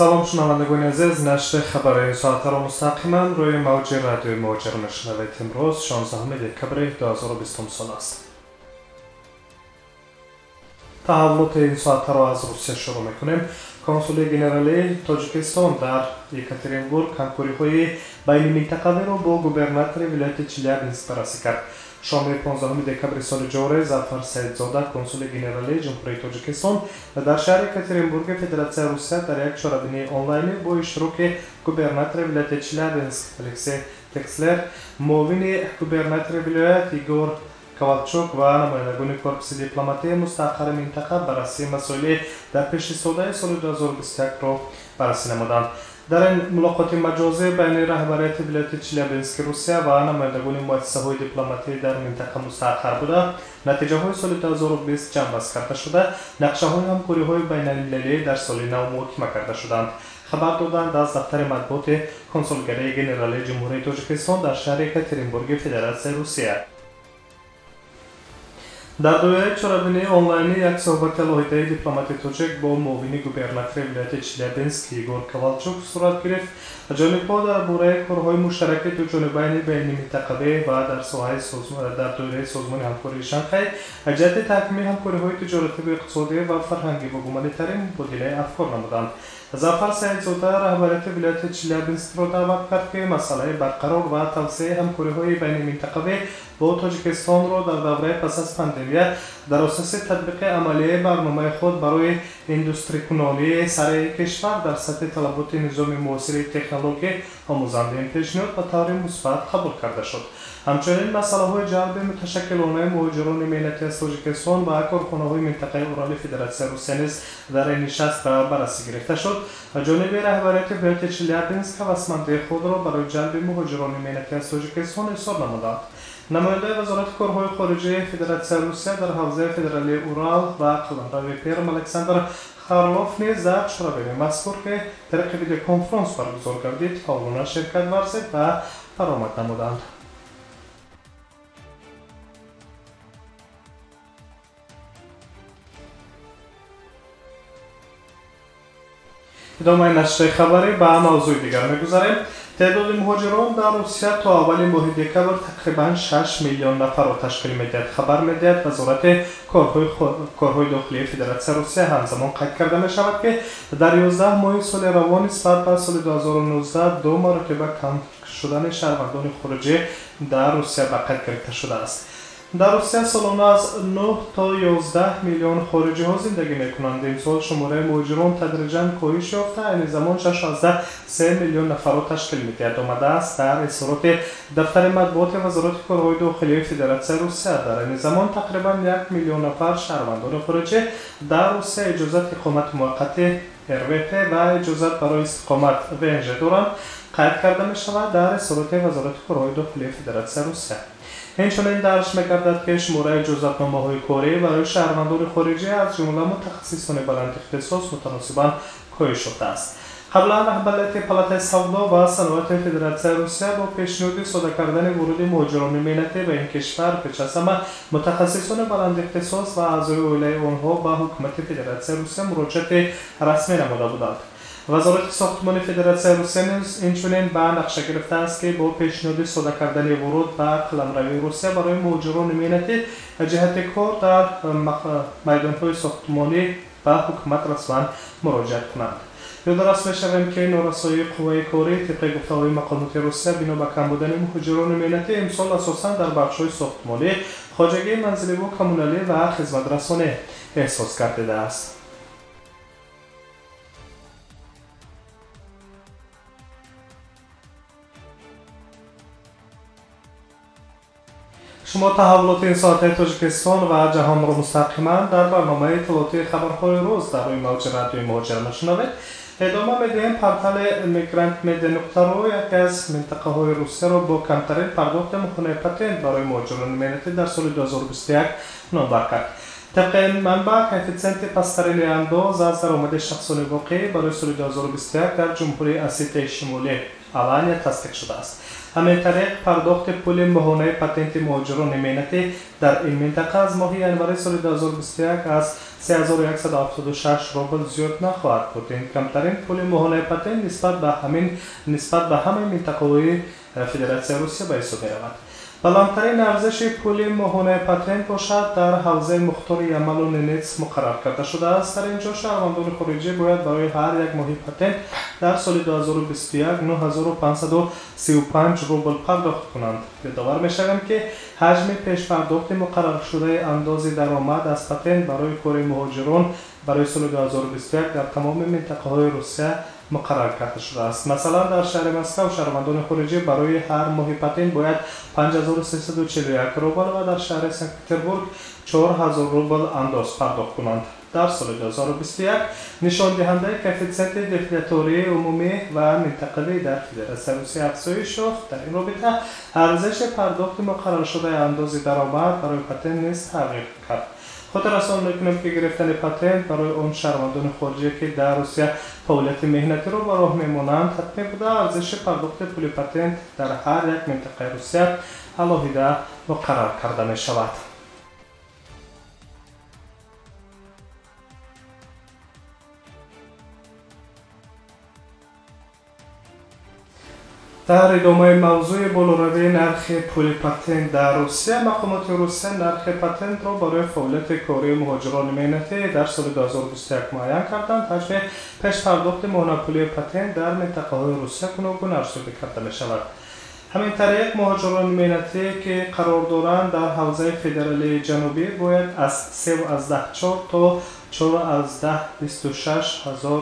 Салом, шунавандагони азиз, нашри хабари ин соатаро мустақиман рӯи мавҷи радиои Муҳоҷир мешунавед. Имрӯз 16 декабри 2020 сол аст. Таҳаввулоти ин соатаро аз Русия шурӯъ мекунем. Консули генералии Тоҷикистон дар Екатеринбург ҳамкориҳои байниминтақавиро бо губернатори вилояти Челябинск баррасӣ кард. Шоми 15 декабри соли ҷорӣ Зафар Саидзода, консули генералии Ҷумҳурии Тоҷикистон дар шаҳри Екатеринбурги Федератсияи Русия, дар як чорабинии онлайнӣ бо иштироки губернатори вилояти Челябинск Алексей Текслер, муовини губернатори вилоят Игор Ковалчук ва намояндагони корпуси дипломатии мустақари минтақа баррасии масоили дар пешистодаи соли 2021-ро баррасӣ намуданд. Дар ин мулоқоти маҷозӣ байни раҳбарияти вилояти Челябински Русия ва намояндагони муассисаҳои дипломатӣ дар минтақа мустақар буда, натиҷаҳои соли 2020 ҷамъбаст карда шуда, нақшаҳои ҳамкориҳои байналмилалӣ дар соли нав муҳокима карда шуданд. Хабар доданд аз дафтари матбуоти консулгарии генералии Ҷумҳурии Тоҷикистон дар шаҳри Екатеринбурги Федератсияи Русия. Дар доираи чорабинии онлайнӣ як суҳбати алоҳидаи дипломати тоҷик бо муовини губернатори вилояти Челябинск Игор Ковалчук сурат гирифт. Ҷонибҳо дар бораи корҳои муштараки дуҷонибайни байниминтақавӣ ва дар соҳаи дар доираи Созмони ҳамкории Шанхай ҷиҳати таҳкими ҳамкориҳои тиҷоративу иқтисодӣ ва фарҳангӣ ва гуманитарӣ мубодилаи афкор намуданд. Зафар Саидзода раҳбарияти вилояти Челябинскро даъват кард, ки масъалаи барқарор ва тавсеаи ҳамкориҳои байниминтақавӣ бо Тоҷикистонро дар давраи пас аз пандемия дар асоси татбиқи амалияи барномаи худ барои индустрикунонии сараи кишвар дар сатҳи талаботи низоми муосири технология омӯзандаи ин пешниҳод ба таври мусбат қабул карда шуд. Ҳамчунин масъалаҳои ҷалби муташаккилонаи муҳоҷирони меҳнатӣ аз Тоҷикистон ва корхонаҳои минтақаи Урали Федератсияи Русия низ дар ин нишаст ба баррасӣ гирифта шуд. Ҷониби раҳбарияти вилояти Челябинск ҳавасмандии худро барои ҷалби муҳоҷирони меҳнатӣ аз Тоҷикистон изҳор намуданд. Намояндаи Вазорати корҳои хориҷии Федератсияи Русия дар ҳавзаи федералии Урал ва қаламрави Перм Александр Харлов низ дар чорабинии мазкур, ки тариқи видеоконференс баргузор гардид, фаъолона ширкат варзид ва баромад намуданд. Идомаи нашри хабарӣ ба мавзӯи дигар мегузарем. Теъдоди муҳоҷирон дар Русия то аввали моҳи декабр тақрибан 6 миллион нафарро ташкил медиҳад, хабар медиҳад Вазорати корҳои дохилии Федератсияи Русия. Ҳамзамон қайд карда мешавад, ки дар 11 моҳи соли равон нисбат ба соли 2019 ду маротиба кам шудани шаҳрвандони хориҷӣ дар Русия ба қайд гирифта шудааст. Дар Русия солона аз 9 то 11 миллион хориҷиҳо зиндагӣ мекунанд. Имсол шумораи муҳоҷирон тадриҷан коҳиш ёфта, айни замон 6,3 миллион нафарро ташкил медиҳад, омадааст дар изҳороти дафтари матбуоти Вазорати корҳои дохилии Федератсияи Русия. Дар айни замон тақрибан 1 миллион нафар шаҳрвандони хориҷӣ дар Русия иҷозат иқомати муваққатӣ РВП ва иҷозат барои истиқомат ВНЖ доранд, қайд карда мешавад дар изҳороти Вазорати корҳои дохилии Федератсияи Русия. Инчунин дарш мегардад, ки шумораи иҷозатномаҳои корӣ барои шаҳрвандони хориҷӣ, аз ҷумла мутахассисони баландихтисос, мутаносибан коҳиш ёфтааст. Қаблан раҳбарияти Палатаи савдо ва саноати Федератсияи Русия бо пешниҳоди сода кардани вуруди муҳоҷирони меҳнатӣ ба ин кишвар, пеш аз ҳама мутахассисони баландихтисос ва аъзои оилаи онҳо, ба ҳукумати Федератсияи Русия муроҷиати расмӣ намуда буданд. Вазорати сохтмони Федератсияи Русия низ инчунин ба нақша гирифтааст, ки бо пешниҳоди сода кардани вуруд ба қаламрави Русия барои муҳоҷирони меҳнатӣ ҷиҳати кор дар майдонҳои сохтмонӣ ба ҳукумат расман муроҷиат кунанд. Ёдрас мешавем, ки норасоии қувваи корӣ тибқи гуфтаҳои мақомоти Русия бино ба кам будани муҳоҷирони меҳнатӣ имсол асосан дар бахшҳои сохтмонӣ, хоҷагии манзиливу коммуналӣ ва хизматрасонӣ эҳсос гардидааст. Шумо таҳаввулоти ин соатаи Тоҷикистон ва ҷаҳонро мустақиман дар барномаи иттилоотии хабарҳои рӯз дар рӯи мавҷи радиои Муҳоҷир мешунавед. Идома медиҳем. Портали migrantmedia.ru яке аз минтақаҳои Русияро бо камтарин пардохти моҳонаи патент барои муҳоҷирони меҳнатӣ дар соли 2021 номбар кард. Тибқи ин манбаъ, коэффитсиенти пасттарини андоз аз даромади шахсони воқеӣ барои соли 2021 дар Ҷумҳурии Осетияи Шимолӣ Алания тасдиқ шудааст. Ҳамин тариқ пардохти пули моҳонаи патенти муҳоҷирони меҳнатӣ дар ин минтақа аз моҳи январи соли 2021 аз 3176 рубл зиёд нахоҳад буд. Ин камтарин пули моҳонаи патент нисбат ба ҳамаи минтақаҳои Федератсияи Русия ба ҳисоб меравад. Баландтарин арзиши пули моҳонаи патент бошад дар ҳавзаи мухтори Ямало-Ненец муқаррар карда шудааст. Дар ин ҷо шаҳрвандони хориҷӣ бояд барои ҳар як моҳи патент дар соли 2021 9535 рубл пардохт кунанд. Ёдовар мешавем, ки ҳаҷми пешпардохти муқарраршудаи андози даромад аз патент барои кори муҳоҷирон барои соли 2021 дар тамоми минтақаҳои Русия муқаррар карда шудааст. Масалан, дар шаҳри Москва шаҳрвандони хориҷӣ барои ҳар моҳи патент бояд 5341 рубл ва дар шаҳри Санкт-Петербург 4000 рубл андоз пардохт кунанд. Дар соли 2021 нишондиҳандаи коэффитсиенти дефлятории умумӣ ва минтақавӣ дар Федератсияи Русия афзоиш ёфт. Дар ин робита арзиши пардохти муқарраршудаи андози даромад барои патент низ тағйир кард. Хотиррасон мекунем, ки гирифтани патент барои он шаҳрвандони хориҷӣ, ки дар Русия фаъолияти меҳнатиро ба роҳ мемонанд, ҳатмӣ буда арзиши пардохти пули патент дар ҳар як минтақаи Русия алоҳида муқаррар карда мешавад. Дар идомаи мавзӯи болоравии нархи пули патент дар Русия, мақомоти Русия нархи патентро барои фаъолияти кории муҳоҷирони меҳнатӣ дар соли 2021 муайян карданд. Ҳаҷми пешпардохти моҳонапулии патент дар минтақаҳои Русия гуногун арзёбӣ карда мешавад. Ҳамин тариқ муҳоҷирони меҳнатӣ, ки қарор доранд дар ҳавзаи федералии ҷанубӣ, бояд аз 3,4 то 4,26 ҳазор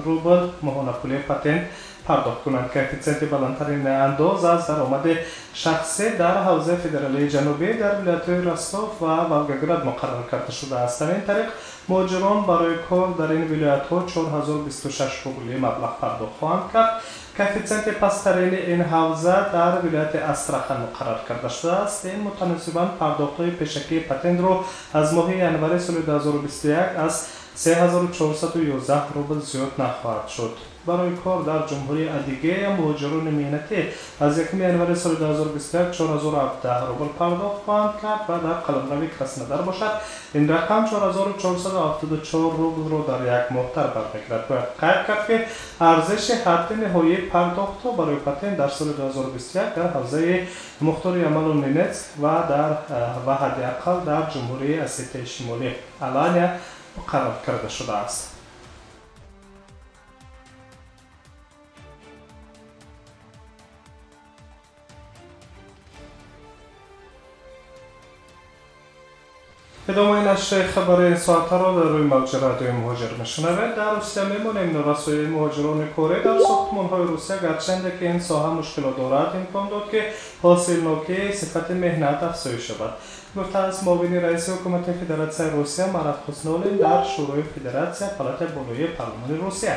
рубл моҳонапулии патент пардохт кунанд. Коэффитсиенти баландтарини андоз аз даромади шахсӣ дар ҳавзаи федералии ҷанубӣ дар вилоятҳои Ростов ва Волгоград муқаррар карда шудааст. Ҳамин тариқ муҳоҷирон барои кор дар ин вилоятҳо 4026 рубли маблағ пардохт хоҳанд кард. Коэффитсиенти пасттарини ин ҳавза дар вилояти Астрахан муқаррар карда шудааст. Ин мутаносибан пардохтҳои пешакии патентро аз моҳи январи соли 2021 аз 3411 рубл зиёд нахоҳад шуд. Барои кор дар ҷумҳурии Адигея муҳоҷирони меҳнатӣ аз 1 январи соли 2021 4017 рубл пардохт хоҳанд кард ва дар қаламрави Краснодар бошад ин рақам 4474 рублро дар як моҳ дар бар мегирад. Бояд қайд кард, ки арзиши ҳадди ниҳоии пардохтҳо барои патент дар соли 2021 дар ҳавзаи мухтори Ямало-Ненецк ва ҳадди ақал дар ҷумҳурии Осетияи Шимолӣ Алания муқаррар карда шудааст. Идомаи нашри хабари ин соатаро дар рӯи мавҷи радиои муҳоҷир мешунавед. Дар Русия мемонем. Норасоии муҳоҷирони корӣ дар сохтмонҳои Русия, гарчанде ки ин соҳа мушкилот дорад, имкон дод, ки ҳосилнокии сифати меҳнат афзоиш ёбад, гуфтааст муовини раиси ҳукумати Федератсияи Русия Марат Хуснуллин дар Шӯрои Федератсия, палатаи болоии парлумони Русия.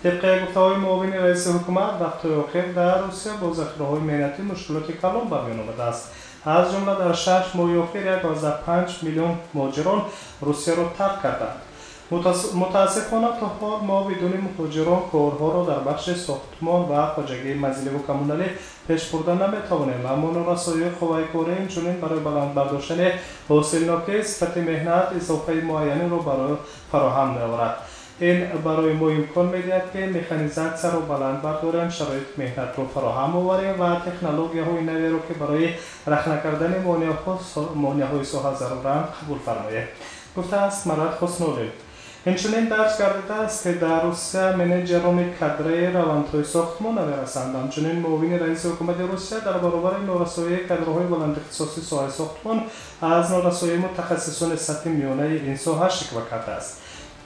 Тибқи гуфтаҳои муовини раиси ҳукумат, вақтҳои охир дар Русия бо захираҳои меҳнатӣ мушкилоти калон ба миён омадааст. Аз ҷумла дар 6 моҳи охир 1,5 миллион муҳоҷирон Русияро тарк карданд. Мутаассифона то ҳол мо бидуни муҳоҷирон корҳоро дар бахши сохтмон ва хоҷагии манзиливу коммуналӣ пеш бурда наметавонем, аммо норасоии қувваи корӣ инчунин барои баланд бардоштани ҳосилнокии сифати меҳнат изофаи муайянеро барои фароҳам меорад. Ин барои мо имкон медиҳад, ки механизатсияро баланд бардорем, шароити меҳнатро фароҳам оварем ва технологияҳои наверо, ки барои рахна кардани монеаҳои соҳа заруранд, қабул фармоем, гуфтааст Марат Хуснуллин. Инчунин дарҷ гардидааст, ки дар Русия менеҷерони кадраи равандҳои сохтмон намерасанд. Ҳамчунин муовини раиси ҳукумати Русия дар баробари норасоии кадроҳои баландихтисоси соҳаи сохтмон аз норасоии мутахассисони сатҳи миёнаи ин соҳа шиква кардааст.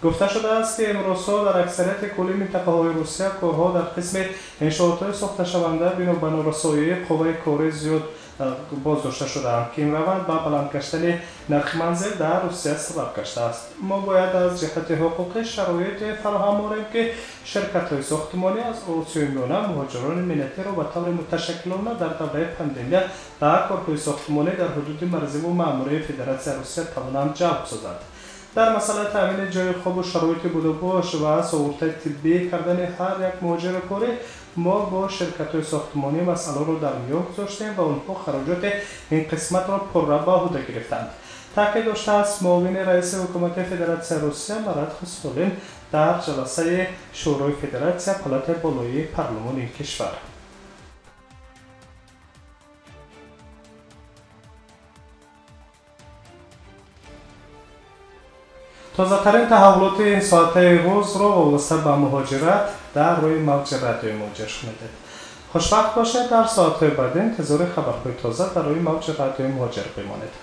Гуфта шудааст, ки имрӯзҳо дар аксарияти кулли минтақаҳои Русия корҳо дар қисми иншоотҳои сохташаванда бино ба норасоии қувваи корӣ зиёд боздошта шудаанд, ки ин раванд ба баланд гаштани нархи манзил дар Русия сабаб гаштааст. Мо бояд аз ҷиҳати ҳуқуқӣ шароите фароҳам орем, ки ширкатҳои сохтмонӣ аз Осиёи Миёна муҳоҷирони меҳнатиро ба таври муташаккилона дар давраи пандемия ба корҳои сохтмонӣ дар ҳудуди марзиву маъмурии Федератсияи Русия тавонанд ҷалб созанд. Дар масъалаи таъмини ҷойи хобу шароити будубош ва суғуртаи тиббӣ кардани ҳар як муҳоҷири корӣ мо бо ширкатҳои сохтмонӣ масъаларо дар миён гузоштем ва онҳо хароҷоти ин қисматро пурра ба ӯҳда гирифтанд. Таъкид доштааст муовини раиси ҳукумати Федератсияи Русия Марат Хуснуллин дар ҷаласаи Шӯрои Федератсия палатаи болоии парлумони ин кишвар. Тозатарин таҳаввулоти соатаи рӯзро вобаста ба муҳоҷират дар рӯи мавҷи радиои Муҳоҷир шунидед. Хушвақт бошед, дар соатҳои баъдӣ интизори хабарҳои тоза дар рӯи мавҷи радиои Муҳоҷир бимонед.